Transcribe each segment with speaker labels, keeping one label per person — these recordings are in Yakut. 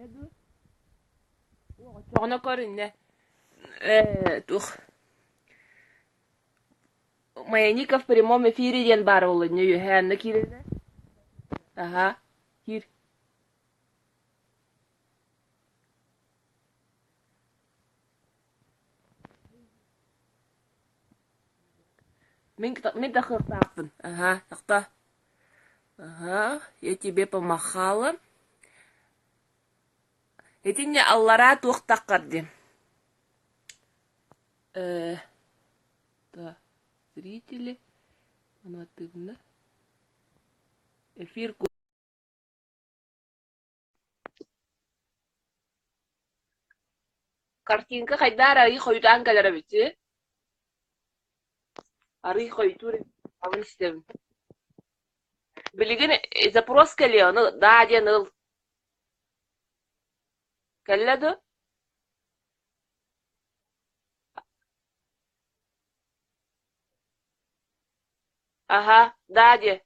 Speaker 1: Кэллэ дуу? Оччоҕуна көр иннэ ээ туох Маяника в прямом эфире диэн баар буолла инньэ үөһээ анна киирэрэ аһаа киир Мин мин тахсыахтаахпын аһаа тахта аһаа я тебе помахала Итиннэ аллараа туох таххар диэн Э да зрители анатыыбына эфир Картинка хайдаар арыый хойутаан кэлэр эбит Арыый хойутуур эбит истэбин. Билигин запрос кэлиэ, ону даа диэн ыл. Кэллэ дуо? Аһа, даа диэ.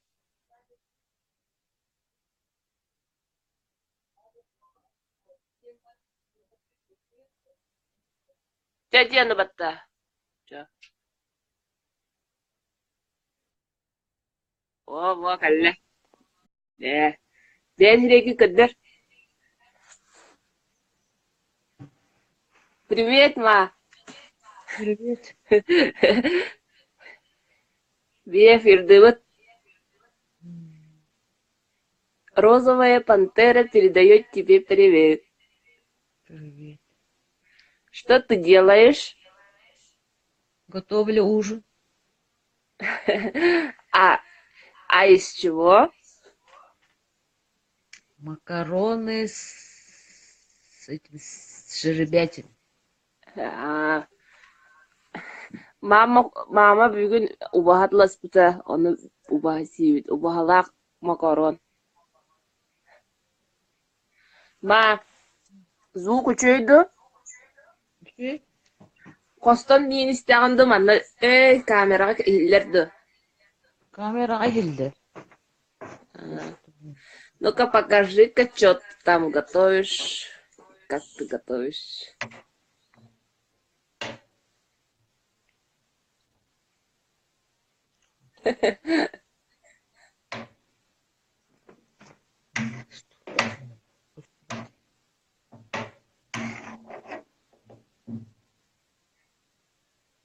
Speaker 1: Чэ диэн ыбатта. Чэ. Оо, во кэллэ. Ээ, бэйэн сирэйгин көрдөр. Привет, ма.
Speaker 2: Привет.
Speaker 1: Бие эфирдыбыт. Розовая пантера передает тебе привет.
Speaker 2: Привет.
Speaker 1: Что ты делаешь?
Speaker 2: Готовлю ужин.
Speaker 1: А, а из чего?
Speaker 2: Макароны с этим с жеребятиной.
Speaker 1: А, мама, мама бүгүн убаһа атласпыта, ону убаһа сиибит, убаһалаах макарон. Ма, звук үчүгэй дуо?
Speaker 2: Үчүгэй.
Speaker 1: Хостон миин истэҕин дуу, манна ээ камераҕа иһиллэр дуо?
Speaker 2: Камераҕа иһиллэр.
Speaker 1: Ну-ка покажи-ка, что ты там готовишь, как ты готовишь.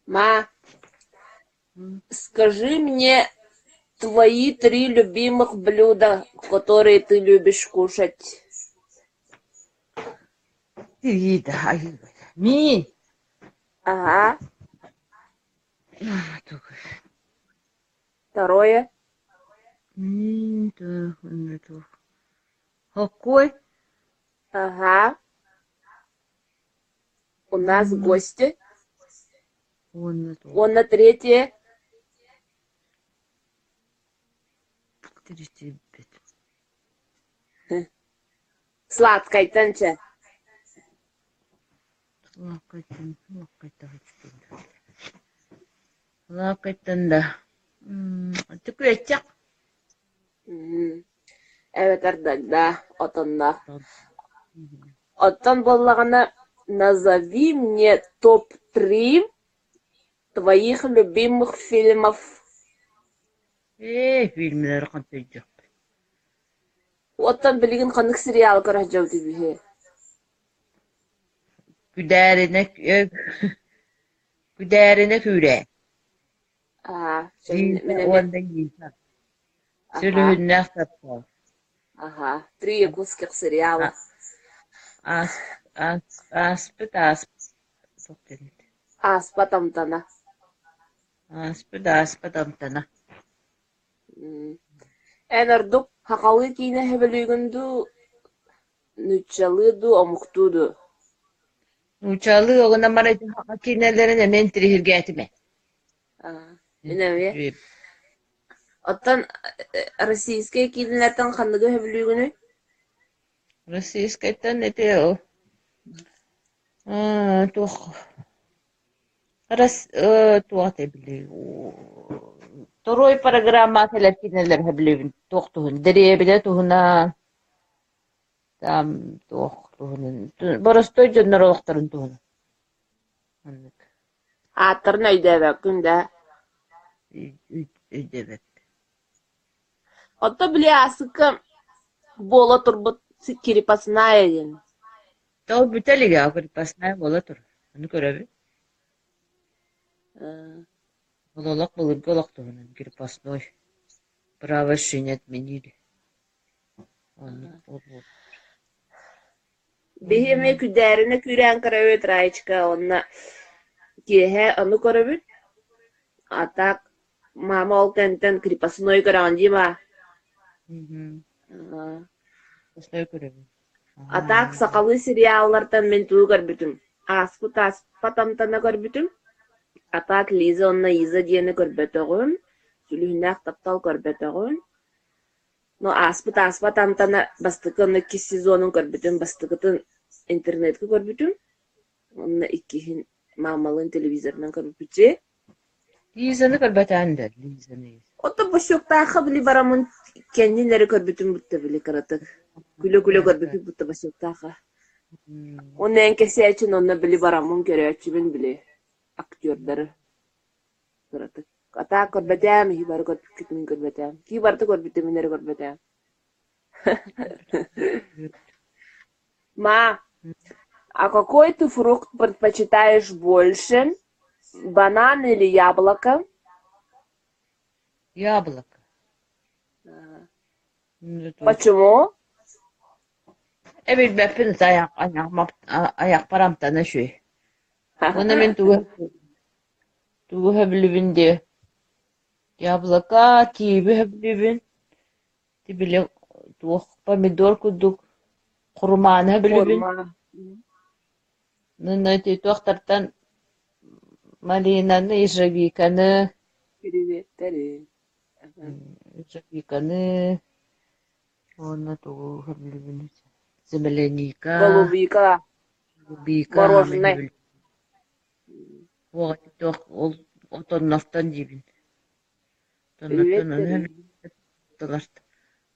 Speaker 1: Ма, скажи мне твои три любимых блюда, которые ты любишь кушать.
Speaker 2: Миин.
Speaker 1: Ага. Второе.
Speaker 2: Хоккой.
Speaker 1: Ага. У нас гости. Уонна третье. Сладкайтан чэ.
Speaker 2: Лаакайтан да Түкүөччэх
Speaker 1: Эбэтэр дагда отонноох. Оттон буоллаҕына назови мне топ-три твоих любимых фильмов.
Speaker 2: Ээ, фильмнэри хантайдьахпын.
Speaker 1: Оттон билигин ханнык сериал көрө сылдьабыт үһү?
Speaker 2: Күдээринэ Күдээринэ күүрээ.
Speaker 1: Аа, мин
Speaker 2: Зита
Speaker 1: эмиэ
Speaker 2: уонна Ника. Сүлүһүннээх таптал.
Speaker 1: Ага, три якутских сериала.
Speaker 2: Аас, аас, ааспыт ааспыт
Speaker 1: Ааспат амтана.
Speaker 2: Ааспыт ааспат амтана.
Speaker 1: Эн ордук сахалыы киинэ сөбүлүүгүн дуу, нууччалыы дуу, омуктуу дуу?
Speaker 2: Нууччалыы оҕуна барайдын саха киинэлэрин эмиэ интириэһиргээтим ээ.
Speaker 1: Мин эмиэ. Оттон российскай киинэлэртэн ханныгы сөбүлүүгүнүй?
Speaker 2: Российскайтан ити туох туох этэй били Второй программа кэлэр кинилэр сөбүлүүбүн туох туһун дэриэбинэ туһунан там туох Туһунан боростуой дьоннор олохторун туһунан. Оннук.
Speaker 1: Ааттарын өйдөөбөккүн да.
Speaker 2: Өйдөөбөт.
Speaker 1: Оттон били аасыкка буола турбут крепостная диэн.
Speaker 2: Ол бүтэ илигэ, крепостная буола турар. Ону көрөбүн. Ол олох былыргы олох туһунан крепостной. Право решения отменили. Оннук ол буолар.
Speaker 1: Биһи эмиэ күдээринэ күүрээн көрөбүт Раечка уонна киэһэ ону көрөбүт. А так мама ол кэнниттэн крепостной көрөҕүн дии ма?
Speaker 2: Крепостной көрөбүн.
Speaker 1: А так сахалыы сериаллартан мин тугу көрбүтүм? Ааспыт ааспат амтана көрбүтүм. А так Лиза уонна Иза диэни көрбөтөҕүм. Сүлүһүннээх таптал көрбөтөҕүм. Но ааспыт ааспат амтана бастакы уонна иккис сезонун көрбүтүм, бастакытын интернетка көрбүтүм уонна иккиһин маамалыын телевизорынан көрбүппүт.
Speaker 2: Лизаны көрбөтөөн да, Лизаны.
Speaker 1: Ото босёктаахха били барамын кэннин эрэ көрбүтүм бутта били кыратык. Күлэ-күлэ көрбүппүт бутта босёктаахха. Уонна эн кэсээчин онно били бараммын көрөөччүбүн били актердары кыратык. А так көрбөтөөм, иһи бары көрбүккүт мин көрбөтөөм. Кии барыта көрбүтүм, мин эрэ көрбөтөөм. Ма, а какой ты фрукт предпочитаешь больше? Банан или яблоко?
Speaker 2: Яблоко.
Speaker 1: Почему?
Speaker 2: Эбилбэппин айахпар амтана үчүгэй. Уонна мин тугу тугу сөбүлүүбүн диэ яблоко, киви сөбүлүүбүн, били туох помидор курдук хурумааны сөбүлүүбүн.
Speaker 1: Хурма.
Speaker 2: Уонна ити туохтартан малинаны, ежевиканы,
Speaker 1: Креветтэри.
Speaker 2: ежевиканы уонна тугу сөбүлүүбүн земляника,
Speaker 1: Голубика.
Speaker 2: голубика хаамай
Speaker 1: Мороженое.
Speaker 2: сөбүлүүбүн. Туох ол отоннортон диибин. Отоннортон ону
Speaker 1: Креветтэри.
Speaker 2: фрукталартан.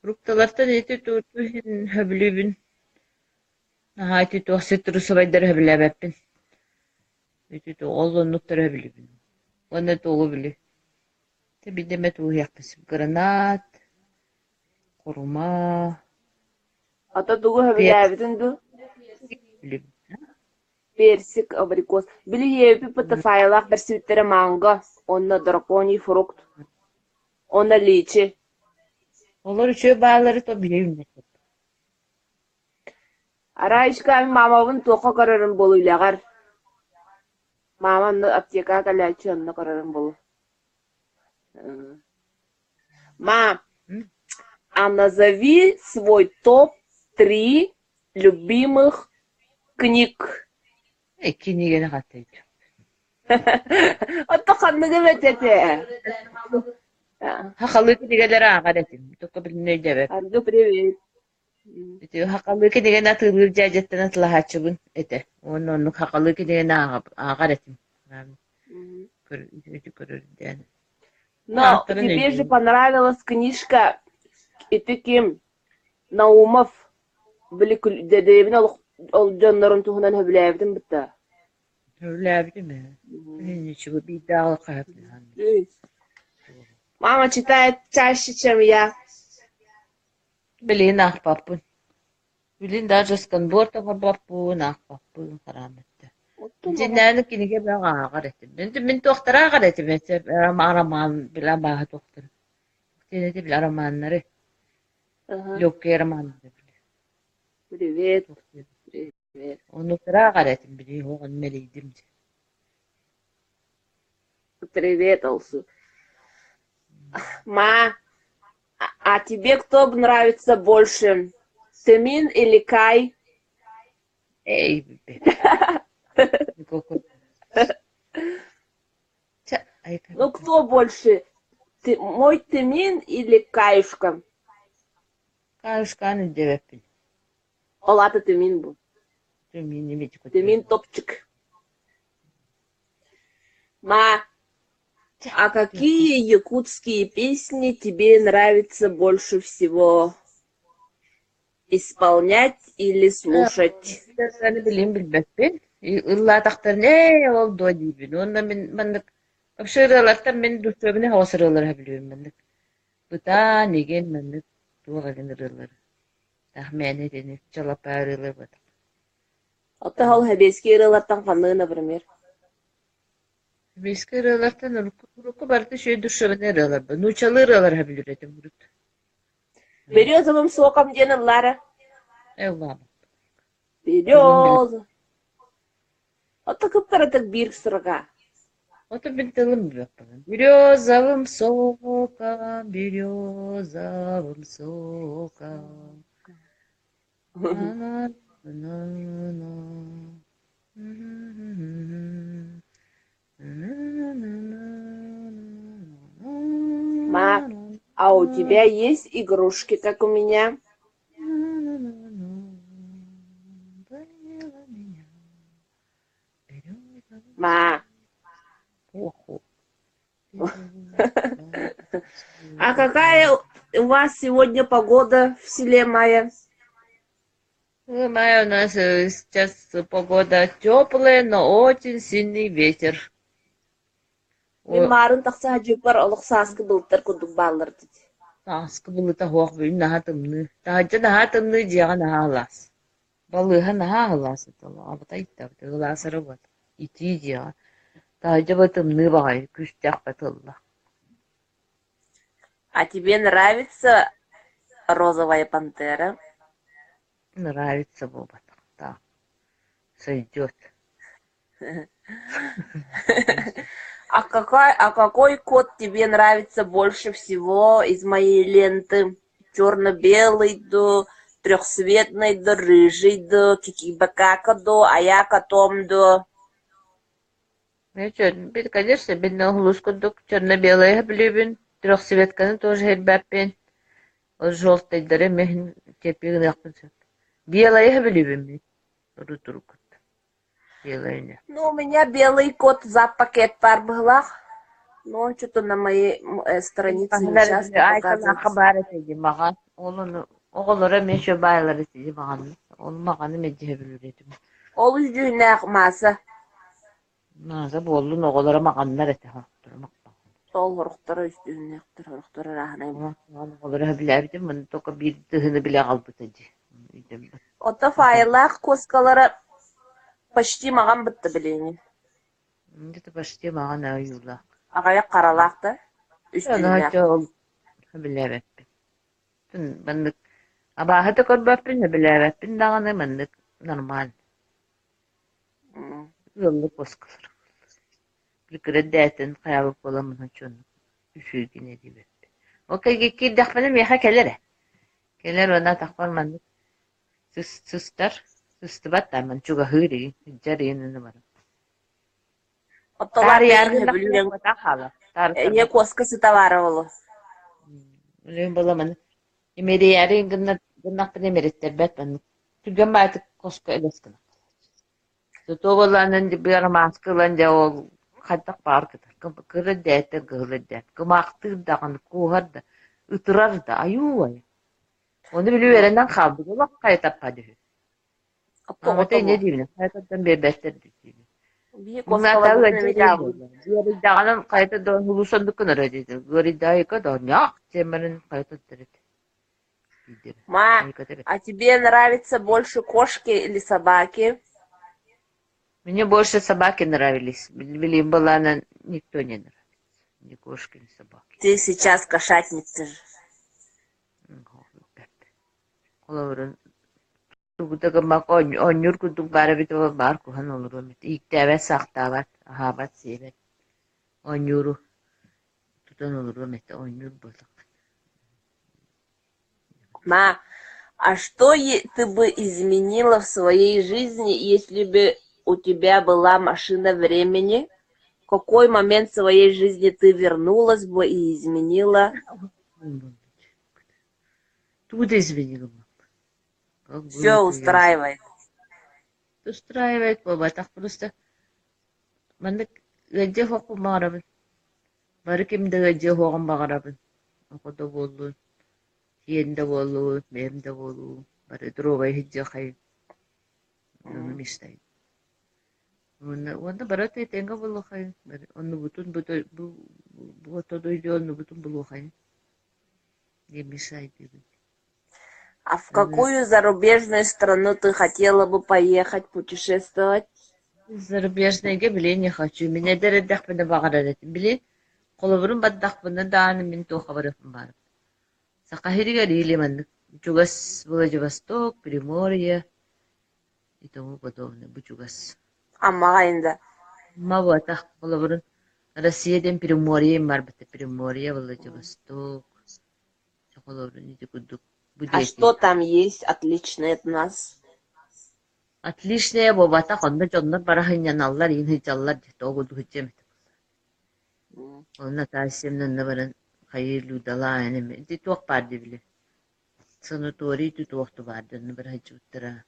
Speaker 2: Фрукталартан ити тууту иһин сөбүлүүбүн. Наһаа ити туох цитрусовайдары сөбүлээбэппин. Ити ол оннуктары сөбүлүүбүн. Уонна тугу били Ити биирдэ эмэ тууһуйахпын сөп. Гранат, курума,
Speaker 1: Ата тугу
Speaker 2: персик
Speaker 1: сөбүлээбитин дуу?
Speaker 2: сөбүлүүбүн.
Speaker 1: Персик, абрикос. Били ийэбит патефайлаах бэрсибиттэрэ манго уонна драконий фрукт уонна личи.
Speaker 2: Олор үчүгэй баалары то билэбин
Speaker 1: Араечка мин маамабын туохха көрөрүм буолуо үлэҕэр. Маама онно аптекаҕа кэлээччи онно көрөрүм буолуо. Ма, а назови свой топ-три любимых книг.
Speaker 2: Кинигэни хаттайдым.
Speaker 1: Ото ханныгы эбэт этэ?
Speaker 2: Хахалы кинигэлэри ааҕар этим. Только билин өйдөөбөппүн.
Speaker 1: Аргы привет.
Speaker 2: Ити хахалы кинигэни атыылыыр дьээдьэттэн атылаһааччыбын этэ. Уонна оннук хахалы кинигэни ааҕар этим. Ити көрөрдөөн.
Speaker 1: Но
Speaker 2: Ааттарын
Speaker 1: тебе же
Speaker 2: өйдүүбүн.
Speaker 1: понравилась книжка ити ким? Наумов били дэдэбин ол дьоннорун туһунан сөбүлээбитим бытта.
Speaker 2: Сөбүлээбитим ээ. Ничего биирдээҕи хаһыат
Speaker 1: Мама читает чаще, чем я.
Speaker 2: Билигин аахпаппын. Билигин даже сканворд оҥорбоппун, аахпаппын хараам этэ.
Speaker 1: Оттон оҕо
Speaker 2: Дьиннээни кинигэ бөҕө ааҕар этим. Мин туохтары ааҕар этим этэ роман били абааһы туохтары. Этэ били романнары.
Speaker 1: Ага.
Speaker 2: Легкие романнары били.
Speaker 1: Привет. Привет.
Speaker 2: Оннуктары ааҕар этим били оҕон мэлийдим дии.
Speaker 1: Привет, Алсу. Ма, а тебе кто нравится больше? Тэмин или Кай?
Speaker 2: Эй,
Speaker 1: Ну, кто больше? Ты, мой Тэмин или Каюшка?
Speaker 2: Каюшканы диэбэппин.
Speaker 1: Ол аата Тэмин бу. Тэмин топчик. Ма, а какие якутские песни тебе нравятся больше всего? Исполнять или слушать?
Speaker 2: Ырыаны билим билбэппин. Ыллаатахтарына ээ ол дуо диибин. Уонна мин маннык вообще ырыалартан мин душевный соҕус ырыалары сөбүлүүбүн маннык. Бытаан игин маннык туох игин ырыалары. Таах мээнэ итини чалапаа ырыалар буотах.
Speaker 1: Оттон ол сэбиэскэй ырыалартан ханныгы, например?
Speaker 2: Сэбиэскэй ырыалартан урукку, урукку барыта үчүгэй душевный ырыалар Нууччалыы ырыалары сөбүлүүр этим урут.
Speaker 1: Березовым соком диэн ыллаара.
Speaker 2: Ээ ыллаабат.
Speaker 1: Береза. Ото кыптаратык биир сырга.
Speaker 2: Ото мин тылым билбэппин. Березовым соком, березовым соком. На-на-на-на.
Speaker 1: Ма, а у тебя есть игрушки, как у меня? Ма. А какая у вас сегодня погода в селе Майя?
Speaker 2: Майя у нас сейчас погода теплая, но очень сильный ветер.
Speaker 1: Мин маарын тахса сылдьыппар олох сааскы былыттар курдук бааллар дии.
Speaker 2: Сааскы былыта суох бүгүн наһаа тымныы. Таһырдьа наһаа тымныы, дьиэҕэ наһаа сылаас. Балыыһа наһаа сылаас этэ, абытай да сылаас эрэ буолла. Итии дьиэҕэ. Таһырдьа бу тымныы баҕайы, күүстээх батылла.
Speaker 1: А тебе нравится розовая пантера?
Speaker 2: Нравится буолбатах, да. Сойдет.
Speaker 1: А какой кот тебе нравится больше всего из моей ленты? Черно-белый до, трехцветный до, рыжий до, кикибакака до, аяка том до?
Speaker 2: Конечно, мин улуус курдук черно-белые билибин, трехцветканы тоже элбэппин, желтыйдары мин терпи гыныахпын сөп. Белые билибин мин, урут-уруккут. Белые
Speaker 1: Ну, у меня белый кот за пакет баар быһыылаах. Но он что-то на моей странице не часто
Speaker 2: Айкалаахха
Speaker 1: показывается.
Speaker 2: баар этэ дии маҕан. Ол ону оҕолоро эмиэ үчүгэй баайалар этэ дии маҕан. Ол маҕаны мэлдьи сөбүлүүр этим.
Speaker 1: Ол үс дьүһүннээх Мааса.
Speaker 2: Мааса буоллун оҕолоро маҕаннар этэ сорохторо
Speaker 1: Ол сорохторо үс дьүһүннээхтэр, сорохторо ырааһынай.
Speaker 2: Маҕан оҕолоро сөбүлээбитим, маны только биир тыһыны билэ аҕалбыта дии. Өйдөммөт.
Speaker 1: Ото файлаах куоскалара почти маҕан бытта билиҥҥи.
Speaker 2: Где-то почти маҕан ойуулаах.
Speaker 1: Аҕыйах харалаах да, үс дьүһүннээх.
Speaker 2: Ол сөбүлээбэппин. Маннык абааһы да көрбөппүн, сөбүлээбэппин даҕаны маннык нормально. Ыаллык куоскалар. Кыра дээтин хайаабыт буоламмын чуоннук үчүгэй диэбэппин. Ол киирдэхпинэ миэхэ кэлэр ээ. Кэлэр уонна атахпар маннык сыстар, сыстыбат да ман чугаһыыр игин, сылдьар игин аны баран.
Speaker 1: Оттолоох
Speaker 2: Таарыйаары
Speaker 1: бэйэҥ
Speaker 2: гыннахпына
Speaker 1: сөбүлүүр
Speaker 2: куотан хаалар,
Speaker 1: ийэ
Speaker 2: таарыстарбат.
Speaker 1: куоска сыта баара буолуо.
Speaker 2: Билигин буола маны имэрийээри гыннахпына имэриттэрбэт маннык. Түргэн баайытык хоско элэс гынар. Зато буоллаҕына быар мааска ылан дьэ ол хайдах баҕар кытар. Кыра эрдээттэн кыһыл эрдээт. Кымаахтыыр даҕаны, кууһар да, ытырар да, айуу-айа. Ону били үөрэнэн хаалбыт олох хайа үһү.
Speaker 1: Оттоҕото
Speaker 2: Маамата инньэ
Speaker 1: буо.
Speaker 2: диибин, хайа тардан биэрбэттэр диибин.
Speaker 1: Биһи
Speaker 2: Муҥнаатаҕы
Speaker 1: куоскаларбытын
Speaker 2: ыалдьар
Speaker 1: эмиэ
Speaker 2: иһин
Speaker 1: дьаабылыыр.
Speaker 2: буолла. Ыарыйдаҕына хайа да улуусаннык гынара диэтэ. Ыарыйдаайыка да ньаах диэн баран хайа тардар этэ. Биирдэ
Speaker 1: Ма,
Speaker 2: айыката эбит.
Speaker 1: а тебе нравятся больше кошки или собаки?
Speaker 2: Мне больше собаки нравились. Билигин былаанан никто не нравится. Ни кошки, ни собаки.
Speaker 1: Ты сейчас кошатница же.
Speaker 2: Холобурун тугу да гыммакка оонньуур курдук баар эбит баар куһан олоруом этэ. Ииктээбэт, саахтаабат, аһаабат, сиэбэт. Оонньууру тутан олоруом этэ, оонньуур буоллаххына.
Speaker 1: Ма, а что ты бы изменила в своей жизни, если бы у тебя была машина времени? В какой момент своей жизни ты вернулась бы и изменила?
Speaker 2: Тугу да изменила Как
Speaker 1: Все
Speaker 2: было, то я
Speaker 1: устраивает.
Speaker 2: Устраивает буолбатах просто маннык ыалдьа оһохпун баҕарабын. Бары ким да ыалдьа оһоҕун баҕарабын. Оҕо да буоллун, сиэн да буоллун, бэйэм да буолуум. Бары доруобай сылдьыаххайын. Ону мечтаю. Уонна уонна бары тэҥҥэ буолуоххайын. Бары оннубутун бу бу бу орто дойду оннубутун булуоххайын диэн мечтайдыыбын.
Speaker 1: А в какую зарубежную страну ты хотела бы поехать путешествовать?
Speaker 2: Зарубежныйга били не хочу. Мин эдэр эрдэхпинэ баҕарар этим. Били холобурун бардахпына даҕаны мин туохха барыахпын баҕарабын. Саха сиригэр или маннык чугас Владивосток, Приморье и тому подобное бу чугас.
Speaker 1: Аммаҕа инда.
Speaker 2: Амма буотах холобурун Россия диэн Приморье барбыта. Приморье, Владивосток холобурун ити курдук бу
Speaker 1: А
Speaker 2: диэки.
Speaker 1: что там есть отличное от нас?
Speaker 2: Отличная буолбатах, онно дьоннор бара сынньаналлар, иин сылдьаллар дии, тоҕо курдук сылдьыам этэ. Ол Наталья онно баран хайыы Людалаан эмэ ити туох баар дии били санаторий ити туох да баар дии онно бара сылдьыбыттара.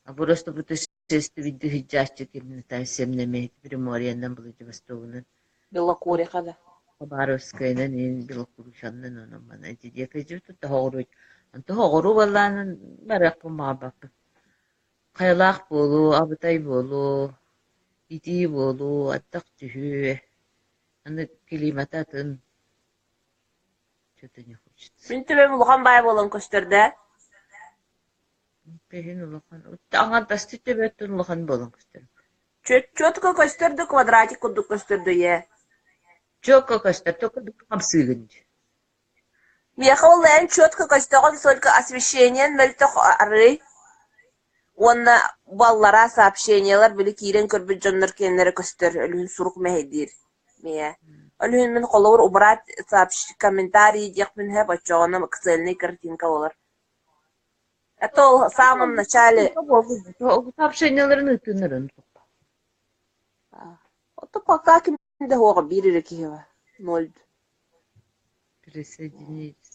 Speaker 2: А просто путешествуйдыы сылдьааччы ким Наталья эмэ Приморьенан Владивостогунан
Speaker 1: Белокуриха да.
Speaker 2: Хабаровскайынан иин Белокуриханан онон манан ити диэки сылдьыбыт тоһоҕоруй онто оҕуруу буоллаанын барыахпын баҕарбаппын. Хайалаах буолуо, абытай буолуо, итии буолуо, аттах түһүө, аны климата атын, что-то не хочется.
Speaker 1: Мин төбөм улахан баай буолан көстөр да?
Speaker 2: Иһин улахан, аҥардастыы төбөттөн улахан буолан көстөр.
Speaker 1: Четко көстөр да квадратик курдук көстөр да ийээ.
Speaker 2: Четко көстөр, только хамсыыгын дии.
Speaker 1: Миэхэ ол эн четко көстөҕүн только освещениен мөлтөх арыый уонна баллараа сообщениелар били киирэн көрбүт дьоннор киэннэрэ көстөр өлүһүн сурук мэһэйдиир миэ. Ол иһин мин холобур убрать комментарии диэхпин сөп оччоҕуна цельный картинка буолар. Это ол в самом начале
Speaker 2: Сообщениеларын ыытыыннарын
Speaker 1: Ото пока ким да суоҕа биир эрэ киһи бар ноль.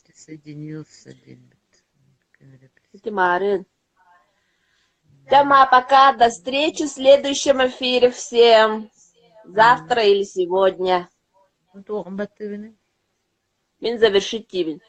Speaker 2: Присоединился диэбит.
Speaker 1: Ити маарыын. Тема пока до встречи в следующем эфире всем. Завтра или сегодня.
Speaker 2: Туоҕун баттыыбыный?
Speaker 1: Мин завершить диибин.